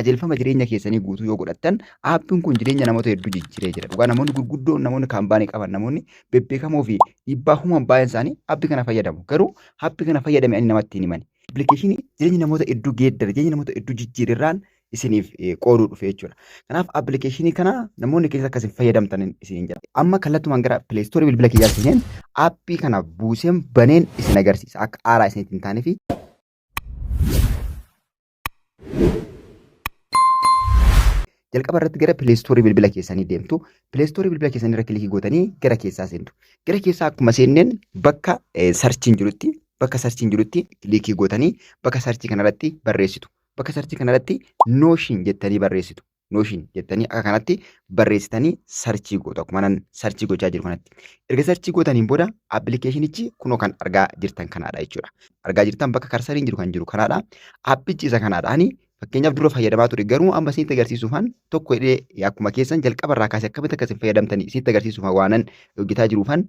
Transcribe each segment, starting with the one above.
Qajeelfama jireenya keessanii guutuu yoo godhattan aappiin kun jireenya namoota hedduu jijjiiree jira. Dhugaa namoonni gurguddoon, namoonni kaampaanii qaban, namoonni bebbeekamoo fi dhiibbaa human baay'een isaanii aappii kana fayyadamu. Garuu aappii kana fayyadame ani namatti hin himani. Appilikeeshinii jireenya namoota hedduu geeddare, jireenya namoota hedduu jijjiirerraan isiniif qooduu dhufe jechuudha. Kanaaf appilikeeshinii kana namoonni keessa akka isin fayyadamtan isiniin jedha. Amma kallattumaan gara Play Store bilbila kiyyaa seeneen aappii kana buuseen baneen isin agarsiisa. Akka aaraa isinitti hin taanefi. Jalqaba irratti gara Play Store bilbila keessanii deemtu. Play Store bilbila keessanii irra kilikii gootanii gara keessaa seentu. Gara keessaa akkuma seenneen bakka sarchiin jirutti kilikii gootanii bakka sarchii kanarratti barreessitu. Bakka sarchii kanarratti Notion jettanii barreessitu. Notion jettanii akka kanatti barreessitanii sarchii gootu, akkuma nan sarchii gochaa jiru kanatti. Erga sarchii gootaniin booda appilikeeshinichi kunoo kan argaa jirtan kanaadha jechuudha. Argaa jirtan bakka karsariin jiru kan jiru kanaadha. Appichi isa kanaadha. Ani fakkeenyaaf dura fayyadamaa ture, garuu amma isinitti agarsiisuufan tokko hidhee akkuma keessan jalqaba irraa kaasee akkamitti akka isin fayyadamtanii isinitti agarsiisuufan waanan hojjetaa jiruufan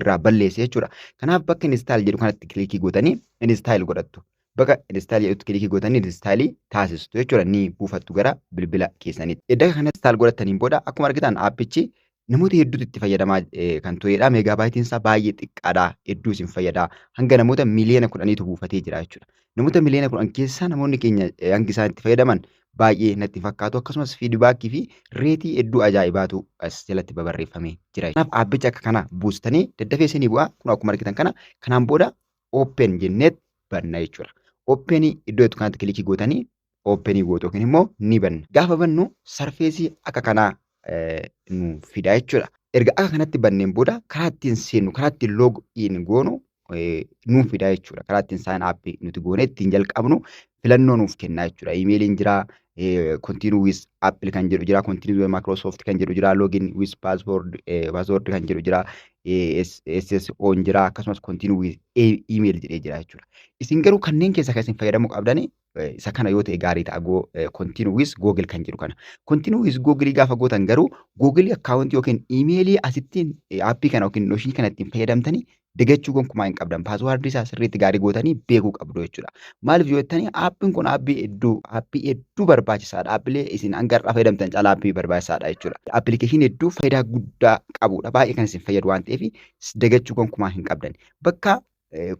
irraa balleesse jechuudha. Kanaaf bakka install jedhu kanatti kilikii gootanii install godhattu. Bakka install jedhutti kilikii gootanii install taasistu jechuudha. Ni buufattu gara bilbila keessaniitti. Edda kana install godhattaniin booda akkuma argitan aappichi namoota hedduutu itti fayyadamaa kan turedha. Meegaabaayitiin isaa baay'ee xiqqaadha. Hedduu isin fayyada. Hanga namoota 10 miiliyoona buufatee jira jechuudha. Namoota 10 miiliyoona keessaa namoonni keenya hangi isaan itti fayyadaman baay'ee natti fakkaatu. Akkasumas feedbackii fi rateii hedduu ajaa'ibaatu as jalatti babarreeffamee jira. Kanaaf aappicha akka kana buustanii daddafee isinii bu'a. Kun akkuma argitan kana kanaan booda open jenneet banna jechuudha. Open iddoo itti kanatti kilikii gootanii openii gootu yookiin immoo ni banna. Gaafa bannu surfaceii akka kanaa nu fida jechuudha. Erga akka kanatti banneen booda karaa ittiin seennu, karaa ittiin log in goonu nuuf fida jechuudha. Karaa ittiin sign up nuti goone ittiin jalqabnu filannoo nuuf kenna jechuudha. Imeeliin jira, continue with Apple kan jedhu jira, continue with Microsoft kan jedhu jira, login with password kan jedhu jira, SSO jira, akkasumas continue with email jedhee jira jechuudha. Isin garuu kanneen keessaa kan isin fayyadamuu qabdani isa kana yoo ta'e gaarii ta'a, continue with Google kan jedhu kana. Continue with Google gaafa gootan garuu Google account yookiin imeelii asittiin aappii kana yookiin Notion kana ittiin fayyadamtanii dagachuu gonkumaa hin qabdan. Paaswaardii isaa sirriitti gaarii gootanii beekuu qabdu jechuudha. Maaliif yoo jettanii, aappiin kun aappii hedduu barbaachisaadha. Aappilee isin hanga har'aa fayyadamtan caalaa aappii barbaachisaadha jechuudha. Appilikeeshinii hedduu faayidaa guddaa qabudha. Baay'ee kan isin fayyadu waan ta'eef dagachuu gonkumaa hin qabdan. Bakka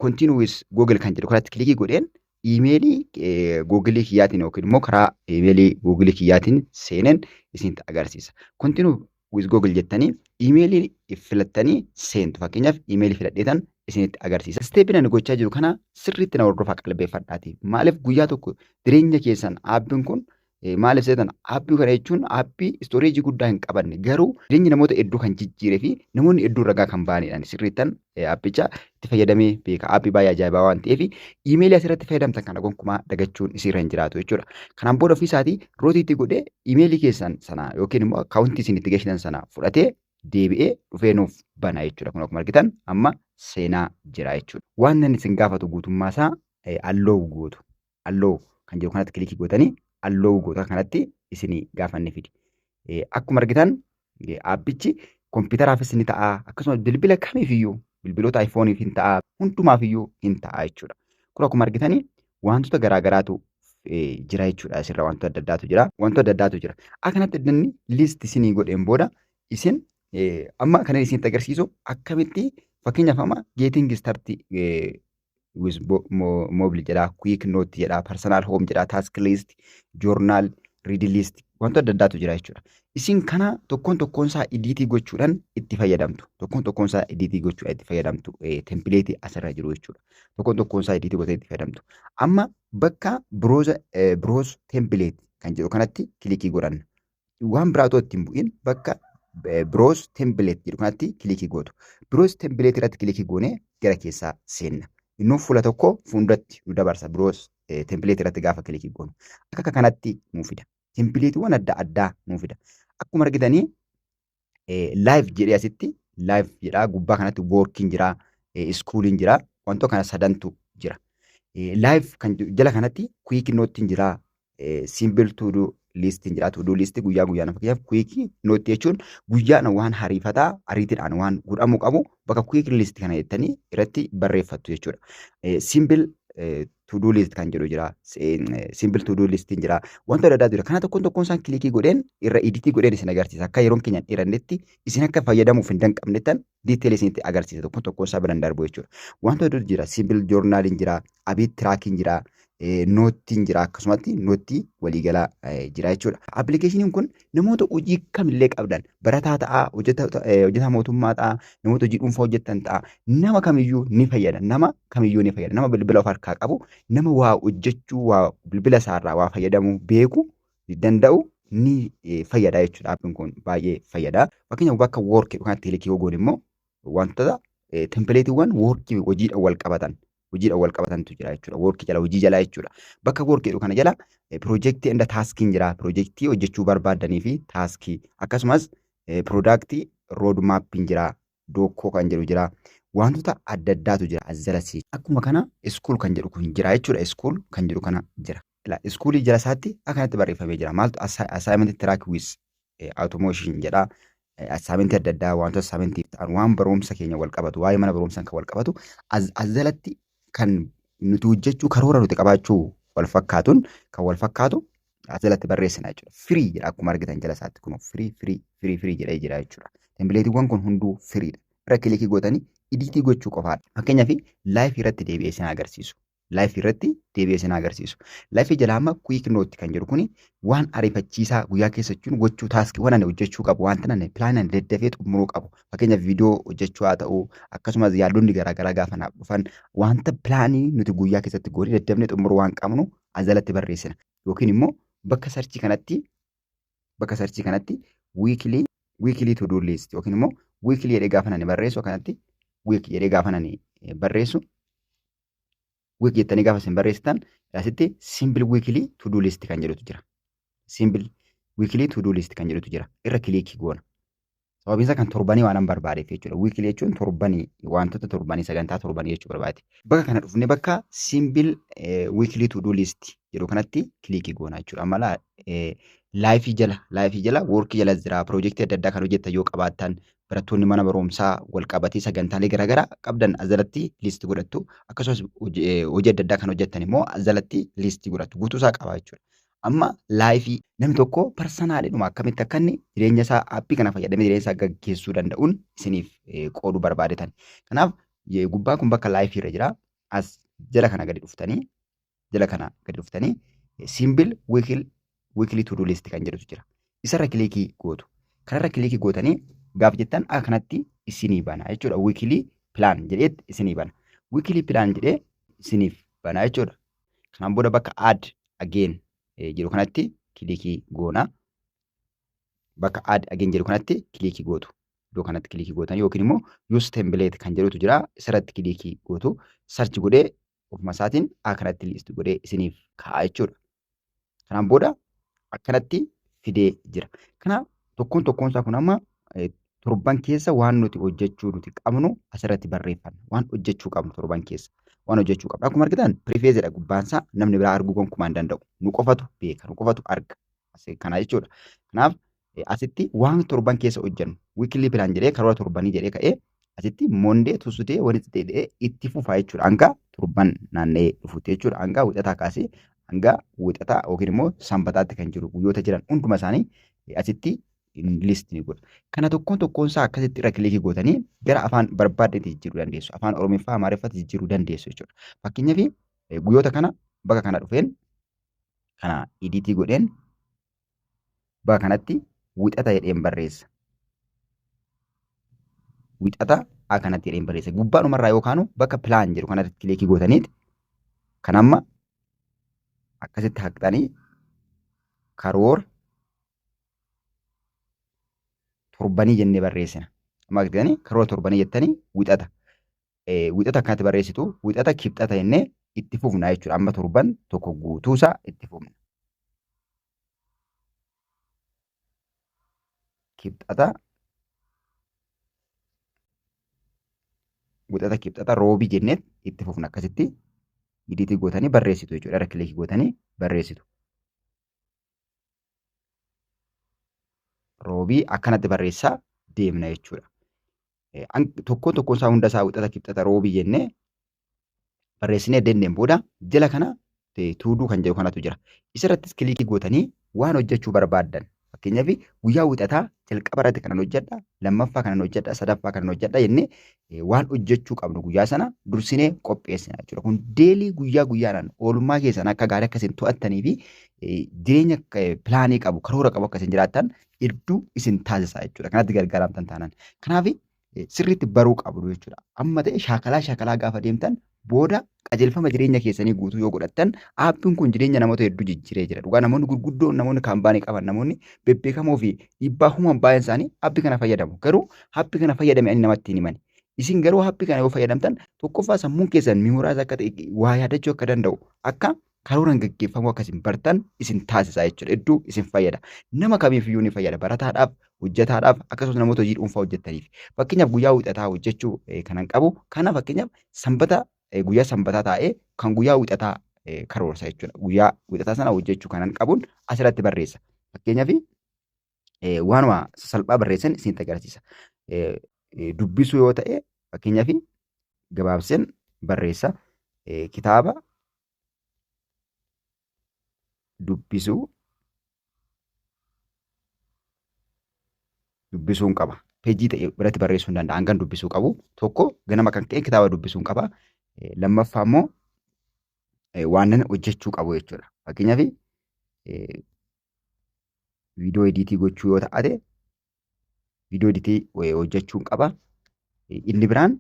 continue with Google kan jedhu kanatti kilikii godheen iimeelii Googilii kiyyaatiin yookiin immoo karaa iimeelii Googilii kiyyaatiin seeneen isinitti agarsiisa. Continue with Google jettanii iimeelii filattanii seentu. Fakkeenyaaf iimeelii filadheetan isinitti agarsiisa. Stepiin ani gochaa jiru kana sirriitti na hordofaa, qalbeeffadhaati. Maaliif guyyaa tokko jireenya keessan aappiin kun, maaliif seetan, aappii kana jechuun aappii storageii guddaa hin qabanne garuu jireenya namoota hedduu kan jijjiiree fi namoonni hedduu ragaa kan ba'anidha. Sirriittan aappicha itti fayyadamee beeka. Aappii baay'ee ajaa'ibaa waan ta'eef iimeelii asirratti fayyadamtan kana gonkumaa dagachuun isiirra hin jiraatu jechuudha. Kanaan booda ofii isaatii rotate godhee iimeelii keessan sana yookiin immoo akkaawuntii isin itti galchitan sana fudhatee deebi'ee dhufee nuuf bana jechuudha. Kun akkuma argitan amma seenaa jira jechuudha. Waan inni isin gaafatu guutummaa isaa allow gootu. Allow kan jedhu kanatti kilikii gootanii allow goota kanatti isinii gaafanne fidi. Akkuma argitan aappichi kompiitaraafis ni ta'a, akkasumas bilbila kamiifiyyuu, bilbiloota iPhoneif hin ta'a, hundumaaf hin ta'a jechuudha. Kun akkuma argitanii wantoota garaagaraatu jira jechuudha. Asirra wantoota adda addaatu jira. Wantoota adda addaatu jira. Akkanatti inni list isinii godheen booda isin amma kan isinitti agarsiisu akkamitti, fakkeenyaaf amma getting start with mobile jedha, quick note jedha, personal home jedha, task list, journal, read list, wantoota adda addaatu jira jechuudha. Isin kana tokkoon tokkoon isaa editii gochuudhaan itti fayyadamtu. Tokkoon tokkoon isaa editii gochuudhaan itti fayyadamtu, templateii asirra jiru jechuudha. Tokkoon tokkoon isaa editii gootanii itti fayyadamtu. Amma bakka browse template kan jedhu kanatti kilikii godhanna. Waan biraa otoo ittiin bu'in bakka browse template jedhu kanatti kilikii gootu. Browse template irratti kilikii goonee gara keessaa seenna. Innuu fuula tokko fuulduratti nu dabarsa, browse template irratti gaafa kilikii goonu. Akka kanatti nuu fida. Templateiiwwan adda addaa nuu fida. Akkuma argitanii life jedhee asitti life jedhaa, gubbaa kanatti workiin jira, schooliin jira, wantoota kana sadantu jira. Life kan jala kanatti quick noteiin jira, simple to do listiin jira. To do list guyyaa guyyaan, fakkeenyaaf quick note jechuun guyyaan waan hariifataa ariitiidhaan waan godhamuu qabu bakka quick list kana jettanii irratti barreeffattu jechuudha. Simple To do list kan jedhu jira. Simple to do listiin jira. Wanta adda addaatu jira. Kana tokkoon tokkoon isaan click godheen irra edit godheen isin agarsiisa. Akka yeroon keenya hin dheerannetti, isin akka fayyadamuuf hin danqabnettan detail isinitti agarsiisa. Tokkoon tokkoon isaa biraan darbu jechuudha. Wanta hedduutu jira. Simple journaliin jira. Habit tracking jira. Noteiin jira, akkasumatti note waliigalaa jira jechuudha. Appilikeeshiniin kun namoota hojii kamillee qabdan, barataa ta'aa, hojjetaa mootummaa ta'aa, namoota hojii dhuunfaa hojjetan ta'aa, nama kamiyyuu ni fayyada. Nama kamiyyuu ni fayyada. Nama bilbila of harkaa qabu, nama waa hojjechuu, waa bilbila isaarraa waa fayyadamuu beeku danda'u ni fayyada jechuudha. Appiin kun baay'ee fayyada. Fakkeenyaaf, bakka work yookaan click goone immoo wantoota templateiiwwan work hojiidhaan wal qabatan hojiidhaan wal qabatantu jira jechuudha. Work jala, hojii jala jechuudha. Bakka work jedhu kana jala project and taskiin jira. Project hojjechuu barbaaddanii fi task, akkasumas product road mapiin jira. Doc kan jedhu jira. Wantoota adda addaatu jira as jalatti. Akkuma kana school kan jedhu kun jira jechuudha. School kan jedhu kana jira. Schoolii jala isaatti akkanatti barreeffamee jira. Maaltu? Assignment track with automation jedha. Assignment adda addaa, wantoota assignmentiif ta'an, waan barumsa keenya wal qabatu, waa'ee mana barumsaan kan wal qabatu as jalatti kan nuti hojjechuu karoora nuti qabaachuu wal fakkaatuun kan wal fakkaatu as jalatti barreessina jechuudha. Free jedha, akkuma argitan jala isaatti kun free, free, free, free jedhee jira jechuudha. Templateiiwwan kun hunduu freedha. Irra click gootanii edit gochuu qofaadha. Fakkeenyaaf, life irratti deebi'ee isin agarsiisu. Life irratti deebi'ee isin agarsiisu. Life jala amma quick note kan jedhu kuni waan ariifachiisaa guyyaa keessa jechuun gochuu, taskiiwwan ani hojjechuu qabu, wanta ani plan ani daddafee xumuruu qabu. Fakkeenyaaf, viidiyoo hojjechuu haa ta'u, akkasumas yaadonni garaagaraa gaafa naaf dhufan, wanta plan nuti guyyaa keessatti goonee daddafnee xumuruu waan qabnu as jalatti barreessina. Yookiin immoo bakka search kanatti weekly to do list yookiin immoo weekly jedhee gaafa ani barreessu, akkanatti week jedhee gaafa ani barreessu, week jettanii gaafa isin barreessitan, asitti simple weekly to do list kan jedhutu jira. Simple weekly to do list kan jedhutu jira. Irra click goona. Sababiin isaa kan torbanii waan an barbaadeef jechuudha. Weekly jechuun torbanii, wantoota torbanii, sagantaa torbanii jechuu barbaade. Bakka kana dhufnee bakka simple weekly to do list jedhu kanatti click goona jechuudha. Amala life jala, work jala jira. Project adda addaa kan hojjettan yoo qabaattan, barattoonni mana barumsaa wal qabatee sagantaalee garaagaraa qabdan as jalatti list godhattu. Akkasumas hojii adda addaa kan hojjettan immoo as jalatti list godhattu. Guutuu isaa qaba jechuudha. Amma life namni tokko personaliidhuma akkamitti akka inni jireenya isaa app kana fayyadamee jireenya isaa gaggeessuu danda'uun isiniif qooduu barbaadetan. Kanaaf gubbaan kun bakka life irra jira. As jala kana gadi dhuftanii, jala kana gadi dhuftanii, simple weekly to do list kan jedhutu jira. Isarra click gootu. Kanarra click gootanii gaaf jettan akka kanatti isinii bana jechuudha. Weekly plan jedheetti isinii bana. Weekly plan jedhee isiniif bana jechuudha. Kanaan booda bakka add again jedhu kanatti click goona. Bakka add again jedhu kanatti click gootu. Iddoo kanatti click gootan yookiin immoo use template kan jedhutu jira. Isarratti click gootu. Search godhee ofuma isaatiin akka kanatti list godhee isiniif kaa'a jechuudha. Kanaan booda akkanatti fidee jira. Kanaaf tokkoon tokkoon isaa kun amma torban keessa waan nuti hojjechuu nuti qabnu asirratti barreeffanna. Waan hojjechuu qabnu torban keessa. Waan hojjechuu qabnu. Akkuma argitan privacydha gubbaan isaa, namni biraa arguu gonkumaa hin danda'u. Nu qofatu beeka, nu qofatu arga. Kana jechuudha. Kanaaf asitti waan torban keessa hojjennu weekly plan jedhee, karoora torbanii jedhee ka'ee, asitti Monday, Tuesday, Wednesday jedhee itti fufa jechuudha. Hanga torban naanna'ee dhufutti jechuudha. Hanga wixataa kaasee hanga wixataa yookiin immoo sanbataatti kan jiru guyyoota jiran hunduma isaanii asitti list ni godha. Kana tokkoon tokkoon isaa akkasitti irra click gootanii gara afaan barbaaddeetti jijjiiruu dandeessu. Afaan Oromiffaa, Amaariffaatti jijjiiruu dandeessu jechuudha. Fakkeenyaaf, guyyoota kana bakka kana dhufeen kana edit godheen bakka kanatti wixata jedheen barreessa. Wixata akkanatti jedheen barreessa. Gubbaadhumarraa yookaan bakka plan jedhu kanatti click gootaniiti kan amma akkasitti haqxanii karoora torbanii jennee barreessina. Amma argitanii, karoora torbanii jettanii wixata. Wixata akkanatti barreessitu, wixata, kibxata jennee itti fufna jechuudha. Amma torban tokko guutuusaa itti fufna. Kibxata, wixata, kibxata, roobii jennee itti fufna, akkasitti edit gootanii barreessitu jechuudha. Irra click gootanii barreessitu. Roobii akkanatti barreessaa deemna jechuudha. Tokkoon tokkoon isaa hunda isaa wixata, kibxata, roobii jennee Barreessinee deemneen booda jala kana to do kan jedhu kanatu jira. Isarrattis click gootanii waan hojjechuu barbaaddan. Fakkeenyaaf, guyyaa Wixataa jalqaba irratti kanan hojjedha, lammaffaa kanan hojjedha, sadaffaa kanan hojjedha jennee waan hojjechuu qabnu guyyaa sana dursinee qopheessina jechuudha. Kun daily guyyaa guyyaadhaan oolmaa keessan akka gaarii akka isin to'attanii fi jireenya plan qabu, karoora qabu akka isin jiraattan hedduu isin taasisa jechuudha. Kanatti gargaaramtan taanaan. Kanaaf sirriitti baruu qabdu jechuudha. Amma ta'e shaakalaa shaakalaa gaafa deemtan booda qajeelfama jireenya keessanii guutuu yoo godhattan, aappiin kun jireenya namoota hedduu jijjiiree jira. Dhugaa, namoonni gurguddoon, namoonni company qaban, namoonni bebbeekamoo fi dhiibbaa human baay'een isaanii aappii kana fayyadamu. Garuu aappii kana fayyadame ani namatti hin himani. Isin garuu aappii kana yoo fayyadamtan, tokkoffaa sammuun keessan memorize akka ta'e, waa yaadachuu akka danda'u, akka karooraan gaggeeffamuu akka isin bartan isin taasisa jechuudha. Hedduu isin fayyada. Nama kamiifiyyuu ni fayyada. Barataadhaaf, hojjetaadhaaf, akkasumas namoota hojii dhuunfaa hojjetaniif. Fakkeenyaaf, guyyaa Wixataa hojjechuu kanan qabu kana, fakkeenyaaf Sanbata, guyyaa Sanbataa taa'ee kan guyyaa Wixataa karoorsa jechuudha. Guyyaa Wixataa sana hojjechuu kanan qabuun asirratti barreessa. Fakkeenyaaf, waanuma sasalphaa barreessan isinitti agarsiisa. Dubbisuu yoo ta'e, fakkeenyaaf gabaabseen barreessa. Kitaaba dubbisuu dubbisuun qaba. Peejii ta'e biratti barreessuu hin danda'a. Hangan dubbisuu qabu tokko ganama kan ka'e kitaaba dubbisuun qaba. Lammaffaa immoo waan nan hojjechuu qabu jechuudha. Fakkeenyaaf, viidiyoo edit gochuu yoo ta'ate, viidiyoo edit hojjechuun qaba. Inni biraan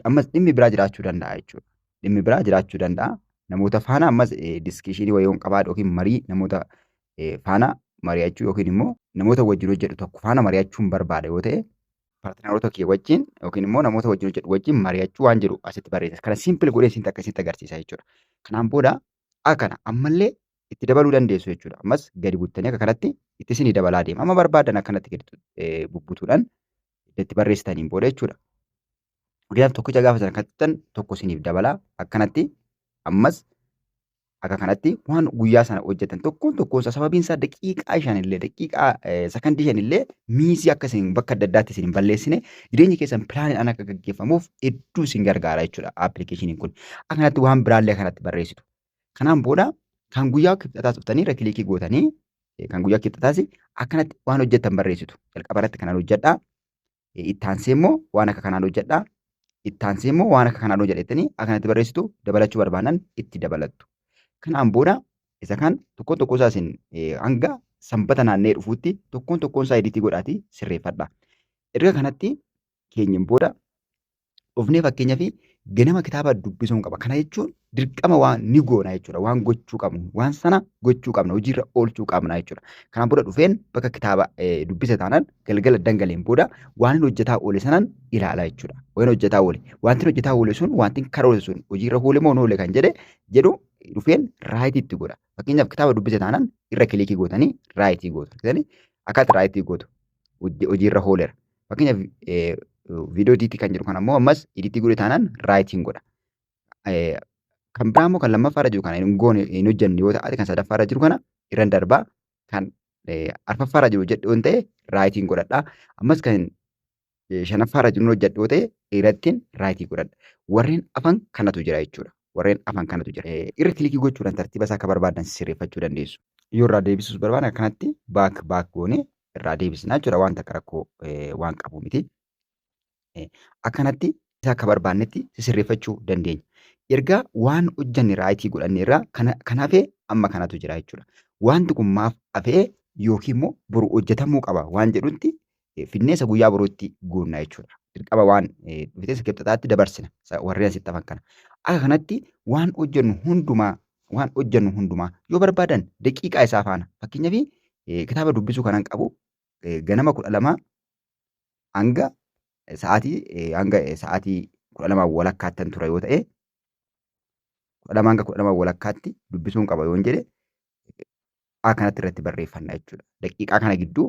ammas dhimmi biraa jiraachuu danda'a jechuudha. Dhimmi biraa jiraachuu danda'a. Namoota faana ammas discussion wayii yoon qabaadhe yookiin marii namoota faana mari'achuu yookiin immoo namoota wajjin hojjedhu tokko faana mari'achuun barbaada yoo ta'e, partneroota kee wajjin yookiin immoo namoota wajjin hojjedhu wajjin mari'achuu waan jedhu asitti barreessa. Kana simple godhee isin akkasitti agarsiisa jechuudha. Kanaan booda akka kana ammallee itti dabaluu dandeessu jechuudha. Ammas gadi buttanii akka kanatti itti isinii dabalaa deema. Amma barbaadan akkanatti gadi bubbutuudhaan itti barreessitaniin booda jechuudha. Fakkeenyaaf, tokkicha gaafa sana kan tokko isiniif dabalaa. Akkanatti ammas akka kanatti waan guyyaa sana hojjetan tokkoon tokkoon isaa, sababiin isaa daqiiqaa 5 illee, daqiiqaa sakandii 5 illee miss akka isin bakka adda addaatti isin hin balleessine, jireenyi keessan planiidhaan akka gaggeeffamuuf hedduu isin gargaara jechuudha appilikeeshiniin kun. Akkanatti waan biraallee kanatti barreessitu. Kanaan booda kan guyyaa Kibxataas dhuftanii irra click gootanii kan guyyaa Kibxataas akkanatti waan hojjettan barreessitu. Jalqaba irratti kanaan hojjedhaa. Itti aansee immoo waan akka kanaan hojjedhaa. Itti aansee immoo waan akka kanaan hojjedha jettanii akkanatti barreessitu, dabalachuu barbaadan itti dabalattu. Kanaan booda isa kan tokkoon tokkoon isaa isin hanga Sanbata naannee dhufuutti tokkoon tokkoon isaa edit godhaatii sirreeffadha. Erga kanatti keenyeen booda dhufnee, fakkeenyaaf, ganama kitaaba dubbisuun qaba. Kana jechuun dirqama waan ni goona jechuudha. Waan gochuu qabnu, waan sana gochuu qabna, hojiirra oolchuu qabna jechuudha. Kanaan booda dhufeen bakka kitaaba dubbisa taanaan galgala dangaleen booda waan inni hojjetaa oole sanaan ilaala jechuudha. Waan hojjetaa oole, wanti hojjetaa oole sun, wanti karoorse sun hojiirra oole moo hin oole kan jedhu dhufeen right itti godha. Fakkeenyaaf, kitaaba dubbisa taanaan irra click gootanii right gootu. Akkaataa right gootu hojiirra ooleera. Fakkeenyaaf, viidiyoo edit kan jedhu kan ammoo ammas edit godhe taanaan rightiin godha. Kan biraa immoo kan lammaffaarra jiru kana hin goone, hin hojjenne yoo ta'ate, kan sadaffaarra jiru kana irran darbaa, kan arfaffaarra jiru hojjedhu yoo ta'e rightiin godhadha. Ammas kan shanaffaarra jiru hojjedhu yoo ta'e irrattiin right godhadha. Warreen afan kanatu jira jechuudha. Warreen afan kanatu jira. Irra click gochuudhaan tartiiba isaa akka barbaadan sirreeffachuu dandeessu. Yoo irraa deebisuus barbaadan akkanatti back back goonee irraa deebisna jechuudha. Waan takka rakkoo waan qabu miti. Akkanatti isa akka barbaannetti sirreeffachuu dandeenya. Erga waan hojjanne right godhanne irraa kan hafe amma kanatu jira jechuudha. Wanti kun maaf hafee yookiin immoo boru hojjetamuu qaba waan jedhutti fidnee isa guyyaa boruutti guunna jechuudha. Dirqama waan dhufitee isa Kibxataatti dabarsina warreen asitti hafan kana. Akka kanatti waan hojjennu hundumaa yoo barbaadan daqiiqaa isaa faana, fakkeenyaaf, kitaaba dubbisuu kanan qabu ganama 12 hanga sa'aatii 12 walakkaattan tura yoo ta'e, 12 hanga 12 walakkaatti dubbisuun qaba yoon jedhe, akka kanatti irratti barreeffanna jechuudha. Daqiiqaa kana gidduu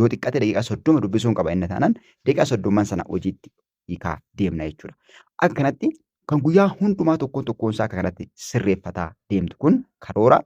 yoo xiqqaate daqiiqaa 30 dubbisuun qaba inni taanaan, daqiiqaa 30n sana hojiitti hiikaa deemna jechuudha. Akka kanatti kan guyyaa hundumaa tokkoon tokkoon isaa akka kanatti sirreeffataa deemtu kun karoora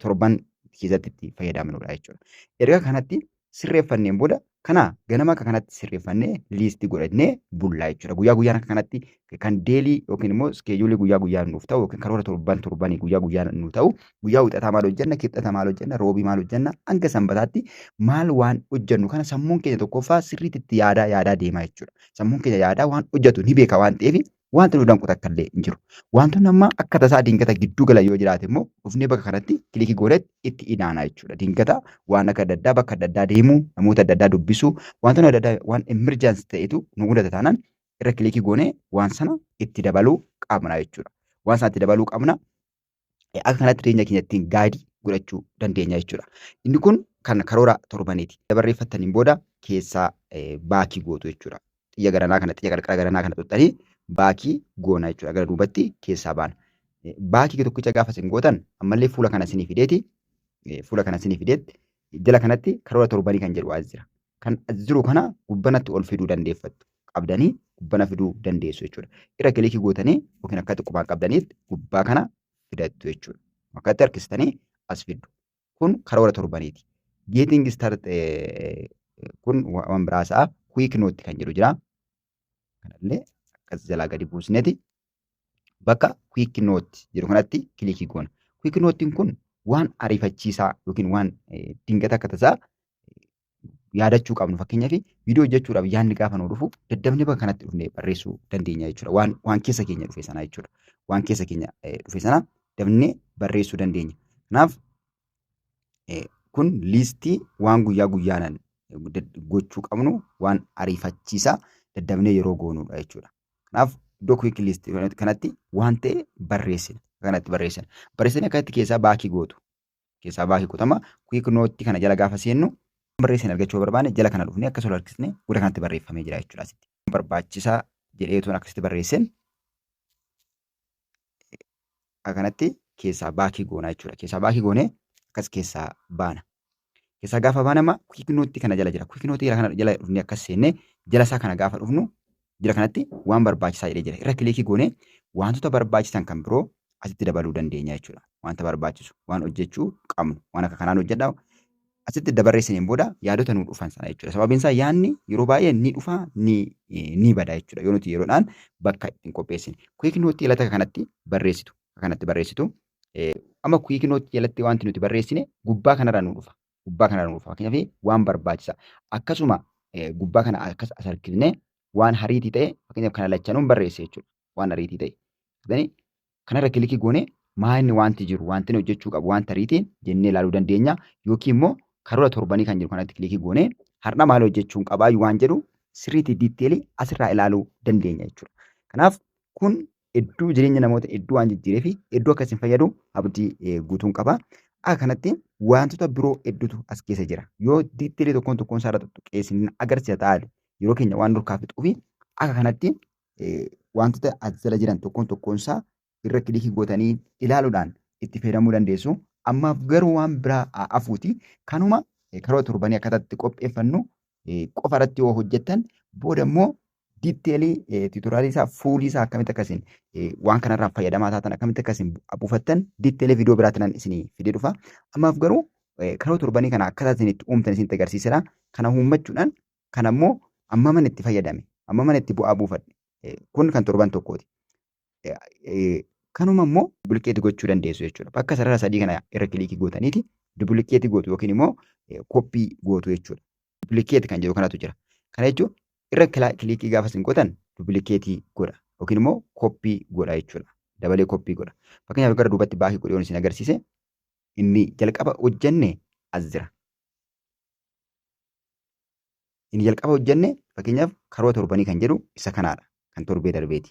torban keessatti itti fayyadamnudha jechuudha. Erga kanatti sirreeffanneen booda Kana ganama akka kanatti sirreeffannee liistii godhannee bullaa jechuudha. Guyyaa guyyaan akka kanatti kan daily yookiin immoo schedule guyyaa guyyaan nuuf ta'u yookiin karoora torban torbanii guyyaa guyyaan nuuf ta'u, guyyaa Wixataa maal hojjenna, Kibxata maal hojjenna, Roobii maal hojjenna, hanga Sanbataatti maal waan hojjennu kana sammuun keenya tokkoffaa sirriitti itti yaadaa yaadaa deemaa jechuudha. Sammuun keenya yaadaa waan hojjetu ni beeka waan ta'eef, wanti nu danqu takka illee hin jiru. Wantoonni amma akka tasaa dingata gidduu gala yoo jiraate immoo, dhufnee bakka kanatti click goonetti itti inaana jechuudha. Dingata waan akka adda addaa, bakka adda addaa deemuu, namoota adda addaa dubbisuu, wantoonni adda addaa waan emergency ta'etu nu mudata taanaan, irra click goonee waan sana itti dabaluu qabna jechuudha. Waan sana itti dabaluu qabna. Akka kanatti jireenya keenya ittiin guide godhachuu dandeenya jechuudha. Inni kun kan karoora torbaniiti. Barreeffattaniin booda keessaa back gootu jechuudha. Xiyya garanaa kana, xiyya qarqara garanaa kana tuqxanii back goona jechuudha. Gara duubatti keessaa baana. Back tokkicha gaafa isin gootan, ammallee fuula kana isinii fideetti jala kanatti karoora torbanii kan jedhu as jira. Kan as jiru kana gubbanatti ol fiduu dandeeffattu. Qabdanii gubbana fiduu dandeessu jechuudha. Irra click gootanii yookiin akkatti qubaan qabdaniitti gubbaa kana fidattu jechuudha. Akkatti harkistanii as fiddu. Kun karoora torbaniiti. Getting start kun waan biraa sa'a. Quick note kan jedhu jira. Kanallee akkas jalaa gadi buusneeti bakka quick note jedhu kanatti click goona. Quick note'n kun waan ariifachiisaa yookiin waan dingata akka tasaa yaadachuu qabnu, fakkeenyaaf viidiyoo hojjechuudhaaf yaadni gaafa nu dhufu, daddafnee bakka kanatti dhufnee barreessuu dandeenya jechuudha. Waan keessa keenya dhufe sana jechuudha. Waan keessa keenya dhufe sana dafnee barreessuu dandeenya. Kanaaf kun liistii waan guyyaa guyyaadhaan gochuu qabnu, waan ariifachiisaa daddafnee yeroo goonudha jechuudha. Kanaaf iddoo quick list kanatti waan ta'e barreessina. Kanatti barreessina. Barreessanii akkatti keessaa back gootu. Keessaa back gootama. Quick note kana jala gaafa seennu, barreessine argachuu barbaanne, jala kana dhufnee akkas ol harkisnee goda kanatti barreeffamee jira jechuudha asitti. Barbaachisaa jedheetuun akkasitti barreesseen akkanatti keessaa back goonaa jechuudha. Keessaa back goonee akkas keessaa baana. Keessaa gaafa baana, amma quick note kana jala jira. Quick note kana jala dhufnee akkas seennee, jala isaa kana gaafa dhufnu, jala kanatti waan barbaachisaa jedhee jira. Irra click goonee wantoota barbaachisan kan biroo asitti dabaluu dandeenya jechuudha. Wanta barbaachisu, waan hojjechuu qabnu, waan akka kanaan hojjedhaa. Asitti dabarreessiniin booda yaadota nuu dhufan sana jechuudha. Sababiin isaa yaadni yeroo baay'ee ni dhufa, ni bada jechuudha. Yoo nuti yeroodhaan bakka ittiin qopheessine. Quick note jalatti kanatti barreessitu. Kanatti barreessitu. Amma quick note jalatti wanti nuti barreessine gubbaa kanarraa nuu dhufa. Gubbaa kanarraa nuu dhufa. Fakkeenyaaf waan barbaachisa. Akkasuma gubbaa kana akkas as harkifnee waan hariitii ta'e, fakkeenyaaf kana lachanuun barreesse jechuudha. Waan hariitii ta'e. Kanarra click goonee maa inni wanti jiru, wanti inni hojjechuu qabu, wanta hariitiin jennee ilaaluu dandeenya. Yookiin immoo karoora torbanii kan jiru kanatti click goonee har'a maal hojjechuun qabaa waan jedhu sirriitti detail asirraa ilaaluu dandeenya jechuudha. Kanaaf kun hedduu jireenya namoota hedduu waan jijjiiree fi hedduu akkasiin fayyadu abdii guutuun qaba. Akka kanatti wantoota biroo hedduutu as keessa jira. Yoo detail tokkoon tokkoon isaa irra tuttuqee isin agarsiisa ta'an, yeroo keenya waan durkaa fixuu fi akka kanatti wantoota as jala jiran tokkoon tokkoon isaa irra click gootanii ilaaluudhaan itti fayyadamuu dandeessu. Ammaaf garuu waan biraa hafuuti. Kanuma karoora torbanii akkaataa itti qopheeffannu qofa irratti yoo hojjettan, booda immoo detail tutorial isaa, fuulii isaa, akkamitti akkasiin waan kanarraa fayyadamaa taatan, akkamitti akkasiin buufattan detail viidiyoo biraatiin isinii fidee dhufa. Ammaaf garuu karoora torbanii kana akkaataa isin itti uumtan isinitti agarsiiseera. Kana uummachuudhaan kana immoo amma mana itti fayyadame, amma mana itti bu'aa buufadhe, kun kan torban tokkooti. Kanuma immoo duplicate gochuu dandeessu jechuudha. Bakka sarara sadii kana irra click gootaniiti duplicate gootu yookiin immoo copy gootu jechuudha. Duplicate kan jedhu kanatu jira. Kana jechuun irra click gaafa isin gootan duplicate godha yookiin immoo copy godha jechuudha. Dabalee copy godha. Fakkeenyaaf gara duubatti back godhee isin agarsiise, inni jalqaba hojjenne as jira. Inni jalqaba hojjenne, fakkeenyaaf karoora torbanii kan jedhu isa kanaadha. Kan torbee darbeeti.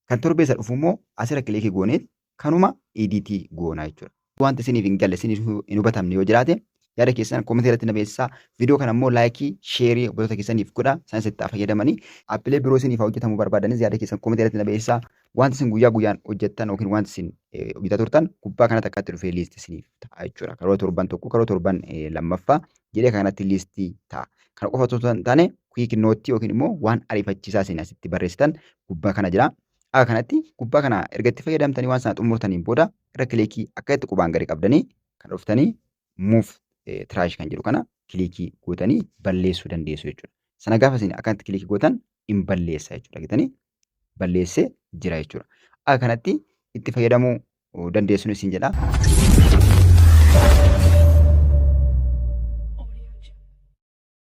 Kan torbee isa dhufu immoo asirra click goonee kanuma edit goona jechuudha. Wanti isiniif hin galle, isiniif hin hubatamne yoo jiraate, yaada keessan comment irratti na beeksisaa. Viidiyoo kana immoo like, share obboloota keessaniif godhaa. Isaanis itti fayyadamanii aappilee biroo isiniif hojjetamuu barbaadanis yaada keessan comment irratti na beeksisaa. Wanti isin guyyaa guyyaan hojjettan yookiin wanti isin hojjetaa turtan gubbaa kanatti akkatti dhufee list isiniif ta'a jechuudha. Karoora torban tokko, karoora torban lammaffaa jedhee kanatti list ta'a. Kana qofa osoo hin taane, quick note yookiin immoo waan ariifachiisaa isin asitti barreessitan gubbaa kana jira. Akka kanatti gubbaa kana erga itti fayyadamtanii waan sana xumurtaniin booda, irra click akka itti qubaan gadi qabdanii kan dhuftanii move trash kan jedhu kana Click gootanii balleessuu dandeessu jechuudha. Sana gaafa isin akkanatti click gootan hin balleessa jechuudha. Argitanii, balleessee jira jechuudha. Akka kanatti itti fayyadamuu dandeessuun isin jedha.